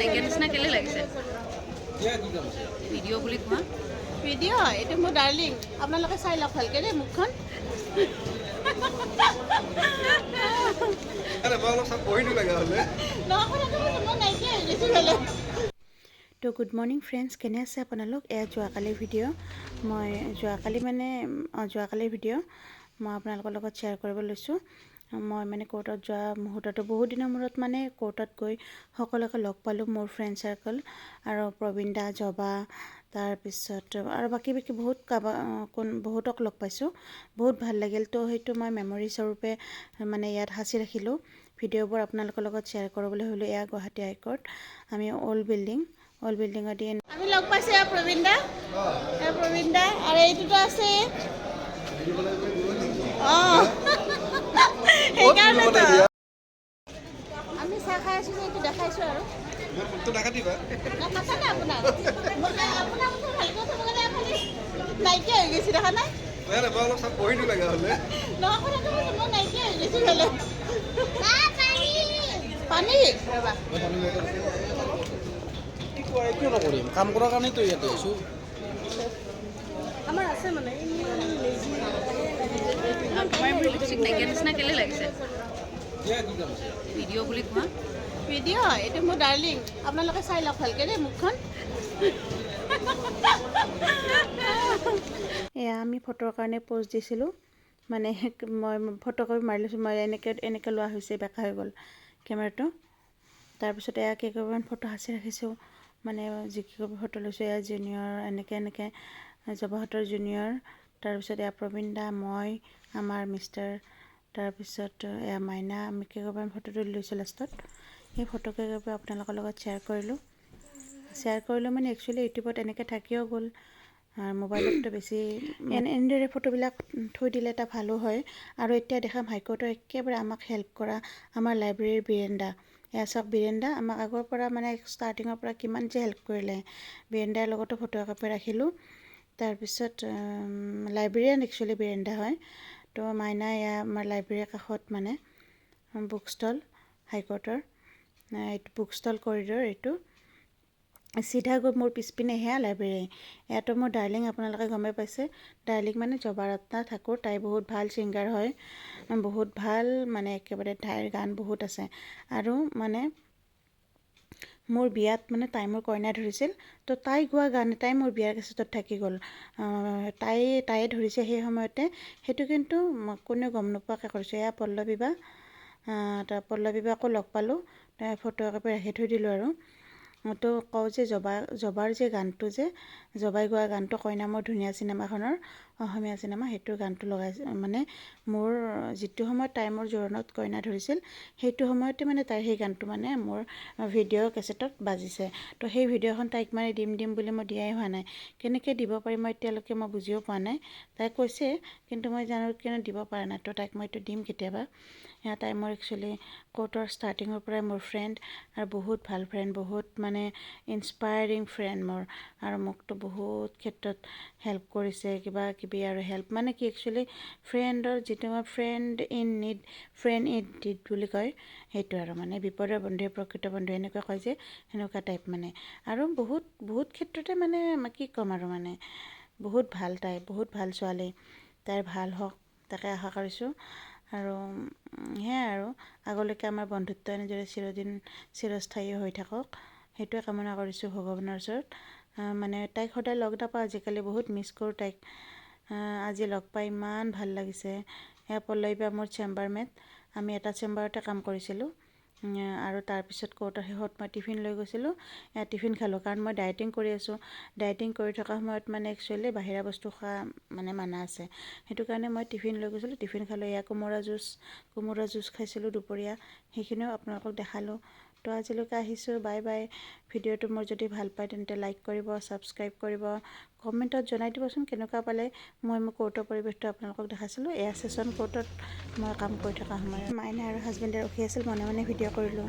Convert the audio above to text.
নাইকিয়া নিচিনা কেলে লাগিছে? ভিডিঅ' বুলি কোৱা। ভিডিঅ'। এইটো মোৰ ডাৰ্লিং, আপোনালোকে চাই লওক ভালকে দেই মুখখন। নাইকিয়া হৈ গৈছে। তো গুড মৰ্ণিং ফ্ৰেণ্ডছ, কেনে আছে আপোনালোক? এয়া যোৱাকালিৰ ভিডিঅ'। মই যোৱাকালি মানে যোৱাকালিৰ ভিডিঅ' মই আপোনালোকৰ লগত শ্বেয়াৰ কৰিব লৈছোঁ। মই মানে কোৰ্টত যোৱা মুহূৰ্তটো, বহুত দিনৰ মূৰত মানে কোৰ্টত গৈ সকলোকে লগ পালোঁ, মোৰ ফ্ৰেণ্ড চাৰ্কল আৰু প্ৰবীণ দা, জবা, তাৰপিছত আৰু বাকী বাকী বহুত কাৰোবাৰ কোন বহুতক লগ পাইছোঁ। বহুত ভাল লাগিল। তো সেইটো মই মেমৰি স্বৰূপে মানে ইয়াত সাঁচি ৰাখিলোঁ। ভিডিঅ'বোৰ আপোনালোকৰ লগত শ্বেয়াৰ কৰোঁ বুলি ভাবিলোঁ। এয়া গুৱাহাটী হাইকোৰ্ট, আমি অ'ল্ড বিল্ডিং, অ'ল্ড বিল্ডিঙত দি আমি লগ পাইছোঁ। এয়া প্ৰবীণ দা, এয়া প্ৰবীণ দা আৰু এইটোতো আছে। অঁ, সেইকাৰণেতো আমি চাহ খাই আছোঁ যে এইটো দেখাইছোঁ আৰু। নাকাটা নাই আপোনাক, আপোনাক ভালকৈ থ'ব কাৰণে খালি নাইকিয়া হৈ গৈছে, দেখা নাই? নহয়, কথাটো কৈছোঁ মই, নাইকিয়া হৈ গৈছে। বেলেগ পানী ৰ'বা। কিয় নকৰিম? কাম কৰাৰ কাৰণেতো ইয়াতে আহিছোঁ। আমাৰ আছে মানে ইমান লেজি। তোমাৰ মোৰ লিপষ্টিক নাইকিয়া নিচিনা কেলে লাগিছে? ভিডিঅ' বুলি কোৱা। ভিডিঅ'। এইটো মোৰ ডাৰ্লিং, আপোনালোকে চাই লওক ভালকে দেই মুখখন। এয়া আমি ফটোৰ কাৰণে প'জ দিছিলোঁ, মানে মই ফটোকপি মাৰি লৈছোঁ। মই এনেকৈ এনেকৈ লোৱা হৈছে, বেকা হৈ গ'ল কেমেৰাটো। তাৰপিছত এয়া কেইকপিমান ফটো সাঁচি ৰাখিছোঁ, মানে যিকেইকপি ফটো লৈছোঁ। এয়া জুনিয়ৰ, এনেকৈ এনেকৈ জৱাহতৰ জুনিয়ৰ, তাৰপিছত এয়া প্ৰবীণ দা, মই, আমাৰ মিষ্টাৰ, তাৰপিছত এয়া মাইনা। আমি কেইকপিমান ফটো তুলি লৈছোঁ। লাষ্টত সেই ফটো কেইকপি আপোনালোকৰ লগত শ্বেয়াৰ কৰিলোঁ। শ্বেয়াৰ কৰিলোঁ মানে একচুৱেলি ইউটিউবত এনেকৈ থাকিও গ'ল, মোবাইলততো বেছি এনেদৰে ফটোবিলাক থৈ দিলে এটা ভালো হয়। আৰু এতিয়া দেখাম হাইকোৰ্টৰ একেবাৰে আমাক হেল্প কৰা আমাৰ লাইব্ৰেৰীৰ বীৰেন্দা। এয়া চাওক বীৰেন্দা, আমাক আগৰ পৰা মানে ষ্টাৰ্টিঙৰ পৰা কিমান যে হেল্প কৰিলে। বীৰেন্দাৰ লগতো ফটো একপি ৰাখিলোঁ। তাৰপিছত লাইব্ৰেৰীয়ান একচুৱেলি বীৰেন্দা হয়। তো মাইনা, এয়া আমাৰ লাইব্ৰেৰীৰ কাষত মানে বুক ষ্টল, হাইকোৰ্টৰ এইটো বুক ষ্টল কৰিডৰ। এইটো চিধা গৈ মোৰ পিছপিনে সেয়া লাইব্ৰেৰী। এয়াতো মোৰ ডাৰ্লিং, আপোনালোকে গমেই পাইছে। ডাৰ্লিং মানে জবাৰত্না ঠাকুৰ। তাই বহুত ভাল ছিংগাৰ হয়, বহুত ভাল, মানে একেবাৰে তাইৰ গান বহুত আছে। আৰু মানে মোৰ বিয়াত মানে তাই মোৰ কইনা ধৰিছিল। তো তাই গোৱা গান এটাই মোৰ বিয়াৰ কেছেটত থাকি গ'ল। তায়ে ধৰিছে সেই সময়তে সেইটো, কিন্তু কোনেও গম নোপোৱাকৈ কৰিছে। এয়া পল্লৱী বা, তাৰ পল্লৱী বাকো লগ পালোঁ, ফটো একপি ৰাখি থৈ দিলোঁ। আৰু তো কওঁ যে জবাৰ যে গানটো যে জবাই গোৱা গানটো, কইনা মোৰ ধুনীয়া চিনেমাখনৰ, অসমীয়া চিনেমা, সেইটো গানটো লগাই মানে মোৰ যিটো সময়ত তাই মোৰ জোৰোণত কইনা ধৰিছিল, সেইটো সময়তে মানে তাইৰ সেই গানটো মানে মোৰ ভিডিঅ' কেছেটত বাজিছে। তো সেই ভিডিঅ'খন তাইক মানে দিম দিম বুলি মই দিয়াই হোৱা নাই। কেনেকৈ দিব পাৰিম মই এতিয়ালৈকে মই বুজিও পোৱা নাই। তাই কৈছে, কিন্তু মই জানো কিয় দিব পৰা নাই। তো তাইক মই এইটো দিম কেতিয়াবা। সেয়া তাই মোৰ একচুৱেলি কোৰ্টৰ ষ্টাৰ্টিঙৰ পৰাই মোৰ ফ্ৰেণ্ড আৰু বহুত ভাল ফ্ৰেণ্ড, বহুত মানে ইনস্পায়াৰিং ফ্ৰেণ্ড মোৰ। আৰু মোকতো বহুত ক্ষেত্ৰত হেল্প কৰিছে, কিবা কিবি। আৰু হেল্প মানে কি, একচুৱেলি ফ্ৰেণ্ডৰ যিটো মই friend in need, friend in deed বুলি কয়, সেইটো আৰু মানে বিপদৰ বন্ধুৱে প্ৰকৃত বন্ধু এনেকুৱা কয় যে, সেনেকুৱা টাইপ মানে। আৰু বহুত বহুত ক্ষেত্ৰতে মানে কি ক'ম আৰু, মানে বহুত ভাল তাই, বহুত ভাল ছোৱালী। তাইৰ ভাল হওক তাকে আশা কৰিছোঁ। আৰু সেয়াই আৰু আগলৈকে আমাৰ বন্ধুত্ব এনেদৰে চিৰদিন চিৰস্থায়ী হৈ থাকক, সেইটোৱে কামনা কৰিছোঁ ভগৱানৰ ওচৰত। মানে তাইক সদায় লগ নাপাওঁ আজিকালি, বহুত মিছ কৰোঁ তাইক। আজি লগ পাই ইমান ভাল লাগিছে। সেয়া পল্লৱী বা মোৰ চেম্বাৰমেট, আমি এটা চেম্বাৰতে কাম কৰিছিলোঁ। আৰু তাৰপিছত কোৰ্টৰ শেষত মই টিফিন লৈ গৈছিলোঁ, এয়া টিফিন খালোঁ, কাৰণ মই ডায়েটিং কৰি আছোঁ। ডায়েটিং কৰি থকা সময়ত মানে একচুৱেলি বাহিৰা বস্তু খোৱা মানে মানা আছে, সেইটো কাৰণে মই টিফিন লৈ গৈছিলোঁ, টিফিন খালোঁ। এয়া কোমোৰা জুচ, কোমোৰা জুচ খাইছিলোঁ দুপৰীয়া, সেইখিনিও আপোনালোকক দেখালোঁ। তো আজিলৈকে আহিছোঁ, বাই বাই। ভিডিঅ'টো মোৰ যদি ভাল পায় তেন্তে লাইক কৰিব, ছাবস্ক্ৰাইব কৰিব, কমেণ্টত জনাই দিবচোন কেনেকুৱা পালে। মই মোৰ কোৰ্টৰ পৰিৱেশটো আপোনালোকক দেখাইছিলোঁ। এয়া ছেশ্যন কোৰ্টত মই কাম কৰি থকা সময়ত মাইনা আৰু হাজবেণ্ডে ৰখি আছিল, মনে মনে ভিডিঅ' কৰিলোঁ।